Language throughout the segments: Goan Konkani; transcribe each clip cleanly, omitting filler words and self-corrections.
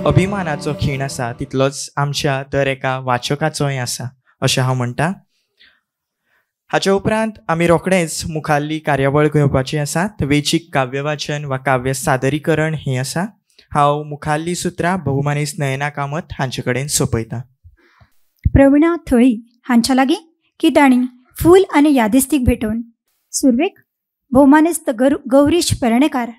अभिमानाचो खीण आसा, तितलोच आमच्या दर एका वाचकाचोय आसा अशें हांव म्हणटा. हाच्या उपरांत आमी रोखडेंच मुखाल्ली कार्यावळ घेवपाची आसा. वेचीक काव्यवाचन वा काव्य सादरीकरण हें आसा. हांव मुखाल्ली सुत्रां बहुमानेस्त नयना कामत हांचे कडेन सोंपयता. प्रवीणा थळी हांच्या लागीं की तांणी फूल आनी यादिस्तीक भेटोवन सुरवेक भोवमानेस्त गौरीश पेरणेकार,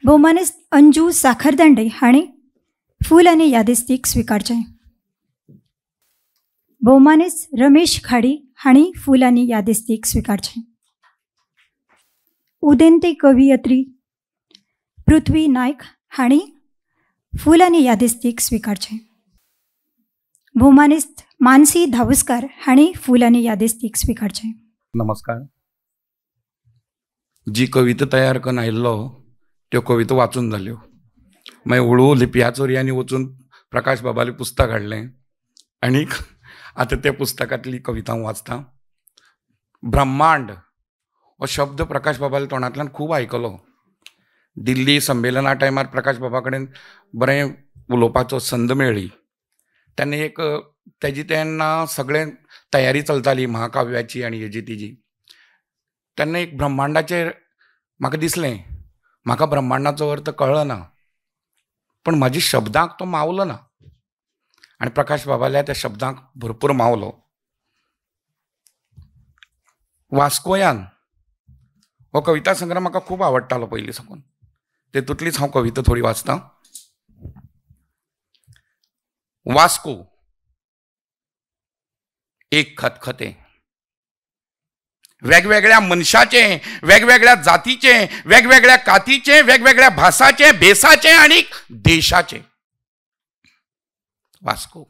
भोवमानेस्त अंजू साखरदांडे हांणी फूल आनी यादिस्तीक स्विकारचें. भोवमानेस्त रमेश खाडी हांणी फूल आनी यादिस्तीक स्विकारचें. उदेंते कवियत्री पृथ्वी नायक हांणी फूल आनी यादिस्तीक स्विकारचें. भोवमानेस्त मानसी धावुस्कार हांणी फूल आनी यादिस्तीक स्विकारचें. नमस्कार. जी कविता तयार करून आयिल्लो त्यो कविता वाचून जाल्यो. मागीर हळू लिपया चोरयांनी वचून प्रकाश बाबालें पुस्तक हाडलें आनीक आतां त्या पुस्तकांतली कविता हांव वाचतां. ब्रह्मांड हो शब्द प्रकाश बाबाल्या तोंडांतल्यान खूब आयकलो. दिल्ली संमेलना टायमार प्रकाश बाबा कडेन बरें उलोवपाचो संद मेळ्ळी. तेन्ना एक तेजी तेन्ना सगळें तयारी चलताली महाकाव्याची आनी हेजी तेजी. तेन्ना एक ब्रह्मांडाचेर म्हाका दिसलें, म्हाका ब्रह्मांडाचो अर्थ कळ्ळो ना, पण म्हाज्या शब्दांक तो मावलो ना आनी प्रकाश बाबाल्या त्या शब्दांक भरपूर मावलो. वास्कोयान हो कविता संग्रह म्हाका खूब आवडटालो पयलीं साकून. तेतूंतलीच हांव कविता थोडी वाचतां. वास्को एक खतखतें, वेगवेगळ्या मनशाचें, वेगवेगळ्या जातीचें, वेगवेगळ्या कातीचें, वेगवेगळ्या भासाचें, भेसाचें आनी देशाचें. वास्को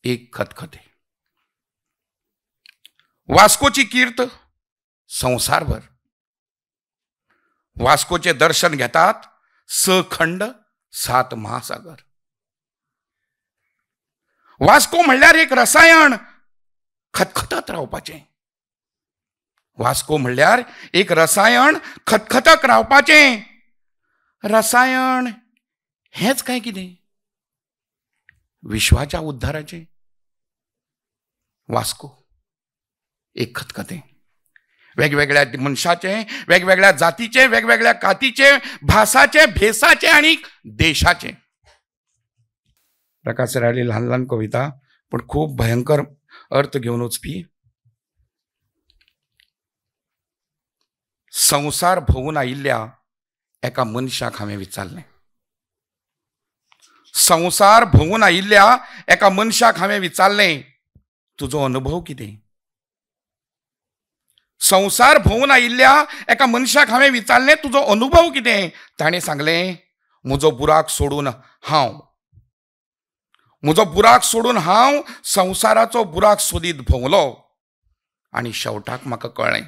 एक खतखतें. वास्कोची कीर्त संवसारभर. वास्कोचें दर्शन घेतात 6 खंड 7 महासागर. वास्को म्हणल्यार एक रसायन खतखतत रावपाचें. वास्को म्हणल्यार एक रसायन खतखतक रावपाचें. रसायन हेंच काय कितें विश्वाच्या उद्धाराचें. वास्को एक खतखतें, वेगवेगळ्या मनशाचें, वेगवेगळ्या जातीचें, वेगवेगळ्या कातीचें, भासाचें, भेसाचें आनी देशाचें. प्रकाश सराली ल्हान ल्हान कविता पूण खूब भयंकर अर्थ घेवन वचपी. संवसार भोंवून आयिल्ल्या एका मनशाक हांवें विचारलें. संवसार भोंवून आयिल्ल्या एका मनशाक हांवें विचारलें, तुजो अनुभव कितें? संवसार भोंवून आयिल्ल्या एका मनशाक हांवें विचारलें, तुजो अनुभव कितें? ताणें सांगलें, म्हजो बुराक सोडून हांव, म्हजो बुराक सोडून हांव संवसाराचो बुराक सोदीत भोंवलो आनी शेवटाक म्हाका कळ्ळें,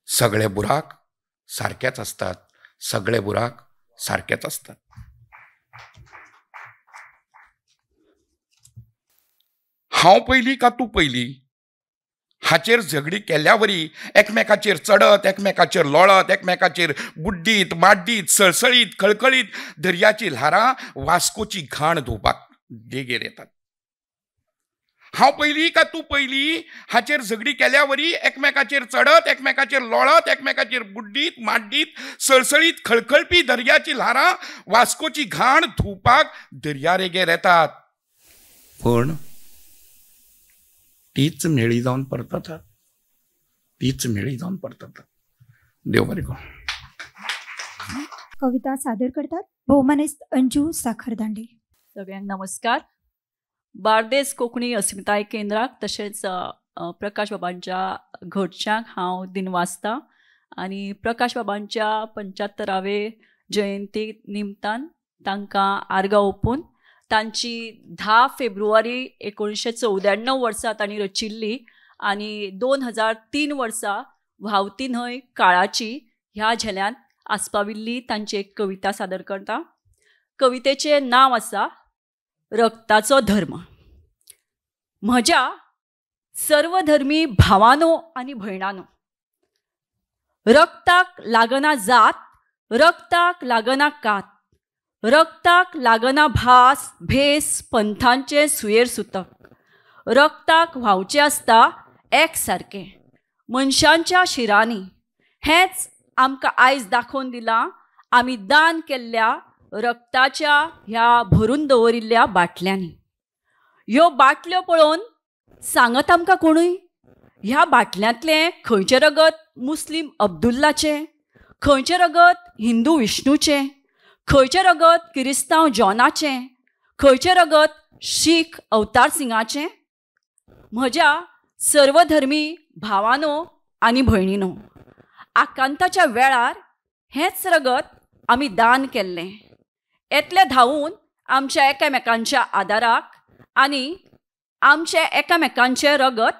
सगळे बुराक सारकेच आसतात, सगळे बुराक सारकेच आसतात. हांव पयलीं का तूं पयलीं हाचेर झगडी केल्ल्यावरी एकमेकाचेर चडत, एकमेकाचेर लोळत, एकमेकाचेर बुड्डीत, माड्डीत, सळसळीत, खळखळीत दर्याची ल्हारां वास्कोची घाण धुवपाक देगेर येतात. हांव पयलीं का तूं पयलीं हाचेर झगडी केल्यावरी एकमेकाचेर चडत, एकमेकाचेर लोळत, एकमेकाचेर बुड्डीत, माड्डीत, सळसळीत, खळखळपी दर्याची ल्हारां वास्कोची घाण धुवपाक दर्या रेगेर येतात, पूण तीच मेळी जावन परततात, तीच मेळी जावन परततात. देव बरें करूं. कविता सादर करतात भोवमानेस्त अंजू साखरदांडे. सगळ्यांक नमस्कार. बार्देस कोंकणी अस्मिताय केंद्राक तशेंच प्रकाश बाबांच्या घरच्यांक हांव दिनवासता आनी प्रकाश बाबांच्या 75वे जयंती निमतान तांकां आर्गां ओंपून तांची 10 फेब्रुवारी 1994 वर्सा तांणी रचिल्ली आनी 2003 वर्सा व्हांवती न्हंय काळाची ह्या झेल्यांत आस्पाविल्ली तांची एक कविता सादर करता. कवितेचें नांव आसा रक्ताचो धर्म. म्हज्या सर्वधर्मी भावानो आनी भयणानो, रक्ताक लागना जात, रक्ताक लागना कात, रक्ताक लागना भास भेस पंथांचें सुयेर सुतक, रक्ताक व्हांवचें आसता एक सारकें मनशांच्या शिरांनी. हेंच आमकां आयज दाखोवन दिलां आमी दान केल्ल्या रक्ताच्या ह्या भरून दवरिल्ल्या बाटल्यांनी. ह्यो बाटल्यो पळोवन सांगत आमकां कोणूय, ह्या बाटल्यांतलें खंयचें रगत मुस्लीम अब्दुल्लाचें, खंयचें रगत हिंदू विष्णूचें, खंयचें रगत किरिस्तांव जॉनाचें, खंयचें रगत शीख अवतार सिंगाचें? म्हज्या सर्वधर्मी भावानो आनी भयणीनो, आकांताच्या वेळार हेंच रगत आमी दान केल्लें. येतलें धांवून आमच्या एकामेकांच्या आदाराक आनी आमचें एकामेकांचें रगत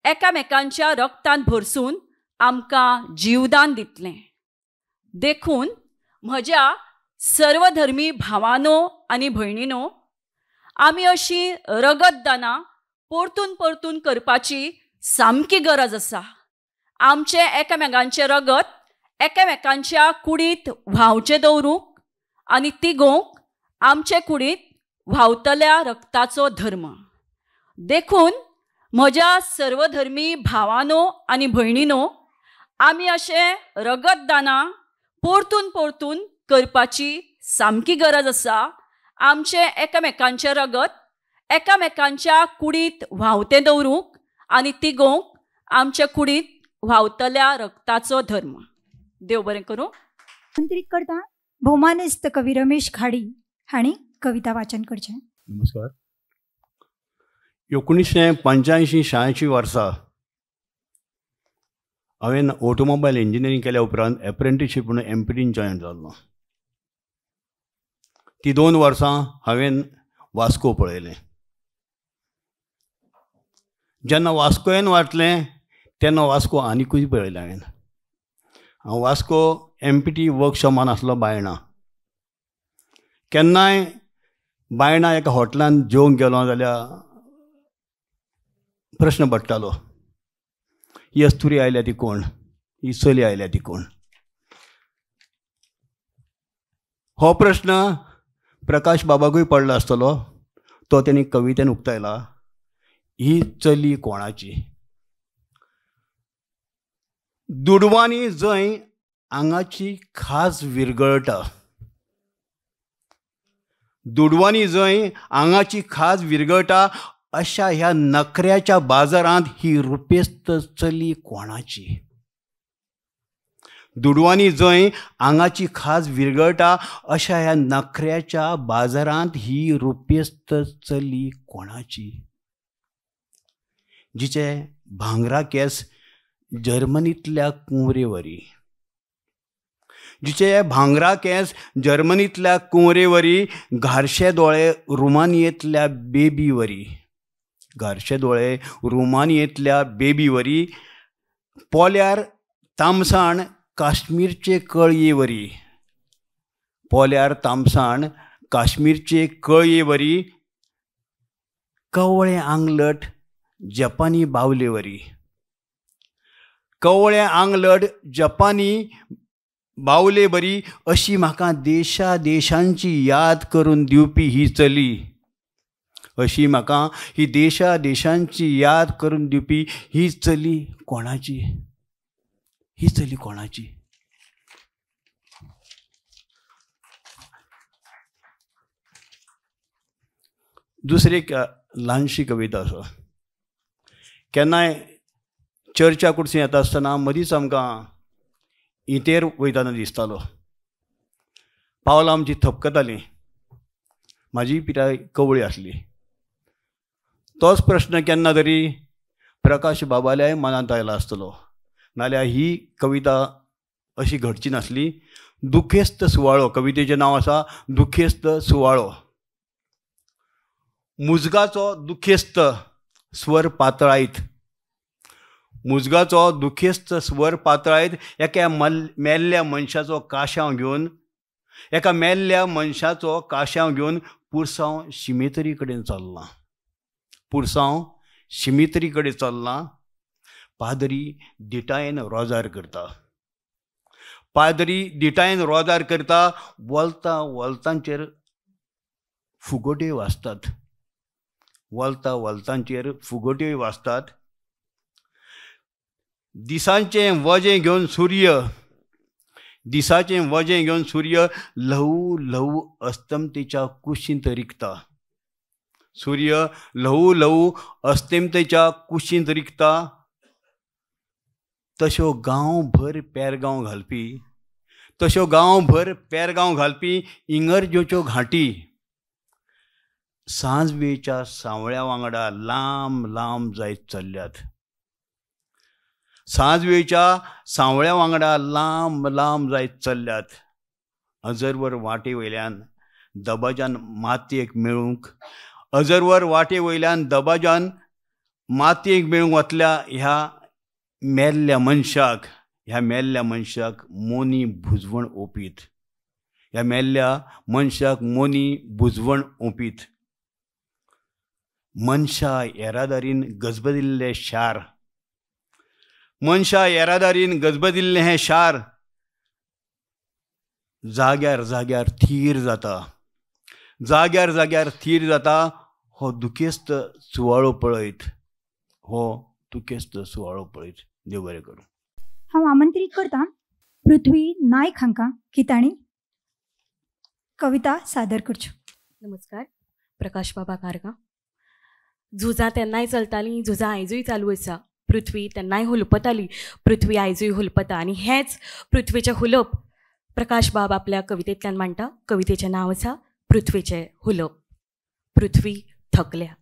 एकामेकांच्या रगतान भरसून आमकां जीवदान दितलें. देखून म्हज्या सर्वधर्मी भावानो आनी भयणीनो, आमी अशी रगतदानां परतून परतून करपाची सामकी गरज आसा. आमचें एकामेकांचें रगत एकामेकांच्या कुडींत व्हांवचें दवरूंक आनी तिगोवंक आमचे कुडींत व्हांवतल्या रगताचो धर्म. देखून म्हज्या सर्वधर्मी भावानो आनी भयणीनो, आमी अशें रगतदानां परतून परतून करपाची सामकी गरज आसा. आमचें एकामेकांचें रगत एकामेकांच्या कुडींत व्हांवतें दवरूंक आनी तिगोवंक आमच्या कुडींत व्हांवतल्या रगताचो धर्म. देव बरें करूं. आमंत्रीत करता भोवमानेस्त कवी रमेश घाडी हांणी कविता वाचन करचें. नमस्कार. 1985-86 वर्सा हांवें ऑटोमोबायल इंजिनियरींग केल्या उपरांत एप्रेंटिशीप म्हणून एमपीटीन जॉयन जाल्लो. ती 2 वर्सां हांवें वास्को पळयलें. जेन्ना वास्कोयन वाचलें तेन्ना वास्को आनिकूय पळयलें हांवें. हांव वास्को एमपीटी वर्कशॉपान आसलो बायणा. केन्नाय बायणा एका हॉटेलान जेवंक गेलो जाल्यार प्रश्न पडटालो, ही अस्तुरी आयल्या ती कोण, ही चली आयल्या ती कोण? हो प्रश्न प्रकाश बाबाकूय पडला आसतलो, तो तेणी कवितेन उक्तायला, ही चली कोणाची? दुडवांनी जंय आंगाची खाज विरगळटा, दुडवांनी जंय आंगाची खाज विरगळटा, अशा ह्या नखऱ्याच्या बाजारांत ही रुपेस्त चली कोणाची? दुडवांनी जंय आंगाची खाज विरगळटा, अशा ह्या नखऱ्याच्या बाजारांत ही रुपेस्त चली कोणाची? जिचे भांगरा केंस जर्मनींतल्या कुंवरेवरी, जिचे भांगरा केंस जर्मनींतल्या कुंवरेवरी, घारशे दोळे रुमानियेंतल्या बेबीवरी, घारशे दोळे रुमानियेंतल्या बेबीवरी, पोल्यार तामसाण काश्मीरचे कळयेवरी, पोल्यार तामसाण काश्मीरचे कळयेवरी, कवळें आंगलट जपानी बावलेवरी, कवळें आंगलट जपानी बावलेवरी, अशी म्हाका देशा देशांची याद करून दिवपी ही चली, अशी म्हाका ही देशा देशांची याद करून दिवपी ही चली कोणाची? ही चली कोणाची? दुसरी एक ल्हानशी कविता आसा. केन्नाय चर्चा कुर्सी येता आसतना मदींच आमकां इंतेर वयताना दिसतालो. पावलां आमची थपकतालीं. म्हाजी पिराय कवळी आसली. तोच प्रश्न केन्ना तरी प्रकाश बाबाल्याय मनांत आयला आसतलो, नाल्यार ही कविता अशी घडची नासली. दुखेस्त सुवाळो कवितेचें नांव आसा. दुखेस्त सुवाळो. मुजगाचो दुखेस्त स्वर पातळायत, मुजगाचो दुखेस्त स्वर पातळायत एका मेल्ल्या मनशाचो काशांव घेवन, एका मेल्ल्या मनशाचो काशांव घेवन पुरसांव शिमेतरी कडेन चल्लां, पुरसांव शिमेतरी कडेन चल्लां. पादरी धिटायेन रोजार करता, पाद्री दिटायेन रोजार करता, वोल्तां वोल्तांचेर फुगोट्यो वाजतात, वोल्तां वोल्तांचेर फुगोट्यो वाजतात. दिसांचें वजें घेवन सूर्य, दिसाचें वजें घेवन सूर्य ल्हवू ल्हवू अस्तमतेच्या कुशींत रिगता, सूर्य ल्हवू ल्हवू अस्तमतेच्या कुशींत रिगता. तश्यो गांवभर पेरगांव घालपी, तश्यो गांवभर पेरगांव घालपी इंगर्जोच्यो घांटी सांजवेळच्या सांवळ्या वांगडा लांब लांब जायत चल्ल्यात, सांजवेळच्या सांवळ्या वांगडा लांब लांब जायत चल्ल्यात. अजरवर वाटे वयल्यान दबाज्यान मातयेक मेळूंक, अजरवर वाटे वयल्यान दबाज्यान मातयेक मेळूंक वतल्या ह्या मेल्ल्या मनशाक, ह्या मेल्ल्या मनशाक मोनी भुजवण ओंपीत, ह्या मेल्ल्या मनशाक मोनी भुजवण ओंपीत. मनशा येरादारीन गजबजिल्लें शार, मनशा येरादारीन गजबजिल्लें हें शार जाग्यार जाग्यार थीर जाता, जाग्यार जाग्यार थीर जाता. हो दुखेस्त सुवाळो पळयत, हो दुखेस्त सुवाळो पळयत. देव बरें करूं. हांव आमंत्रीत करता पृथ्वी नायक हांकां की तांणी कविता सादर करच्यो. नमस्कार. प्रकाश बाबा कारगां. झुजां तेन्नाय चलतालीं, झुजां आयजूय चालू आसा. पृथ्वी तेन्नाय हुलपताली, पृथ्वी आयजूय हुलपता. आनी हेंच पृथ्वीचें हुलप प्रकाश बाब आपल्या कवितेंतल्यान मांडटा. कवितेचें नांव आसा पृथ्वीचें हुलप. पृथ्वी थकल्या,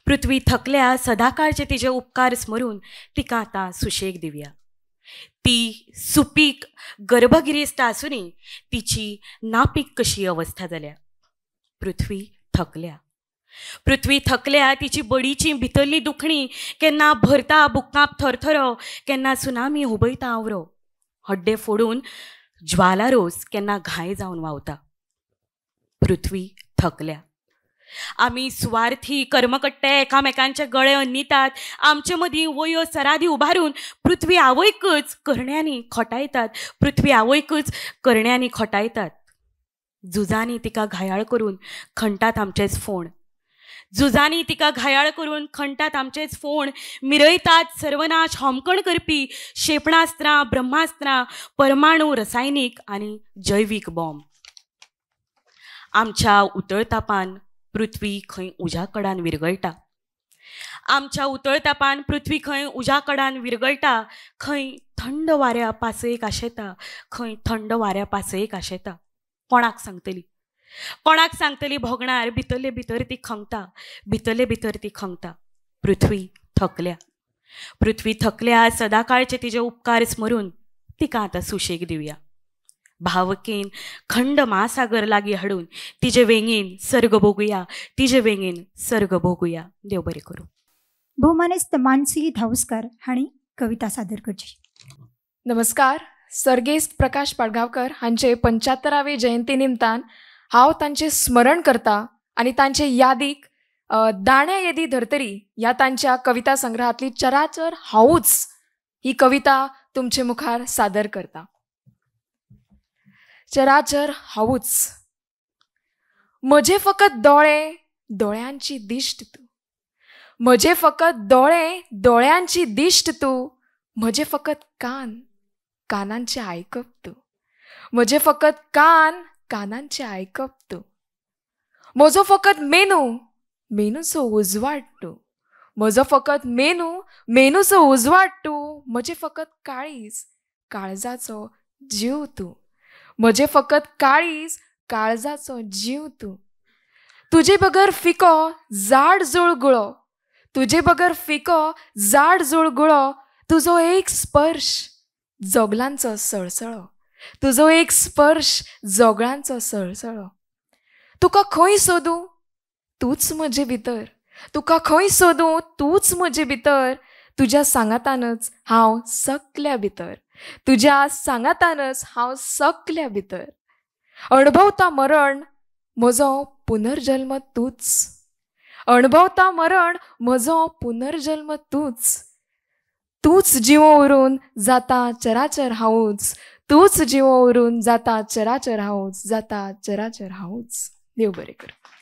पृथ्वी थकल्या, सदाकाळचे तिजे उपकार स्मरून तिका आतां सुशेग दिवया. ती सुपीक गर्भगिरीस्त आसूनय तिची नापीक कशी अवस्था जाल्या. पृथ्वी थकल्या, पृथ्वी थकल्या, तिची बडीची भितरली दुखणी केन्ना भरता भुकंप थरथरो, केन्ना सुनामी हुबयता आवरो, हड्डे फोडून ज्वाला रोस केन्ना घाय जावन व्हांवता. पृथ्वी थकल्या. आमी सुवार्थी कर्मकट्टे एकामेकांचे गळे अन्नितात, आमचे मदीं वयो सरादी उबारून पृथ्वी आवयकच करण्यांनी खोटायतात, पृथ्वी आवयकच करण्यांनी खोटायतात. झुजांनी तिका घायाळ करून खणटात आमचेच फोण, झुजांनी तिका घायाळ करून खणटात आमचेच फोण, मिरयतात सर्वनाश होमकण करपी क्षेपणास्त्रां, ब्रह्मास्त्रां, परमाणू, रसायनीक आनी जैवीक बॉम्ब. आमच्या उतळतापान पृथ्वी खंय उज्या कडान विरगळटा, आमच्या उतळतापान पृथ्वी खंय उज्या कडान विरगळटा, खंय थंड वाऱ्या पासयेक आशेता, खंय थंड वाऱ्या पासयेक आशेता. कोणाक सांगतली, कोणाक सांगतली भोगणार, भितरले भितर ती खंगता, भितरले भितर ती खंगता. पृथ्वी थकल्या, पृथ्वी थकल्या, सदाकाळचे तिजे उपकार स्मरून तिका आतां सुशेग दिवया. भावकेन खंड महासागर लागीं हाडून तिजे वेंगेन सर्ग भोगुया, तिजे वेंगेन सर्ग भोगुया. देव बरें करूं. भोवमानेस्त मानसी धाऊस्कर हांणी कविता सादर करची. नमस्कार. सर्गेस्त प्रकाश पाडगांवकर हांचे 75वे जयंती निमतान हांव तांचें स्मरण करता आनी तांचे यादीक दाण्या येदी धर्तरी ह्या तांच्या कविता संग्रहांतली चराचर हांवूच ही कविता तुमचे मुखार सादर करता. चराचर हांवूच. म्हजे फकत दोळे दोळ्यांची दिश्ट तूं, म्हजे फकत दोळे दोळ्यांची दिश्ट तूं, म्हजे फकत कान कानांचें आयकप तूं, म्हजे फकत कान कानांचें आयकप तूं, म्हजो फकत मेनू मेनूचो उजवाड तूं, म्हजो फकत मेनू मेनूचो उजवाड तूं, म्हजें फकत काळीज काळजाचो जीव तूं, म्हजें फकत काळीज काळजाचो जीव तूं, तुजे बगर फिको जाड जुळगुळो, तुजे बगर फिको जाड जुळगुळो, तुजो एक स्पर्श जोगलांचो सळसळो, तुजो एक स्पर्श जोगलांचो सळसळो, तुका खंय सोदूं तूंच म्हजे भितर, तुका खंय सोदूं तूंच म्हजे भितर, तुज्या सांगातानच हांव सगल्या भितर, तुज्या सांगातानच हांव सगल्या भितर, अणभवता मरण म्हजो पुनर्जल्म तूंच, अणभवता मरण म्हजो पुनर्जल्म तूंच, तूंच जिवो उरून जाता चराचर हांवूच, तूंच जिवो उरून जाता चराचर हांवूच, जाता चराचर हांवूच. देव बरें करूं.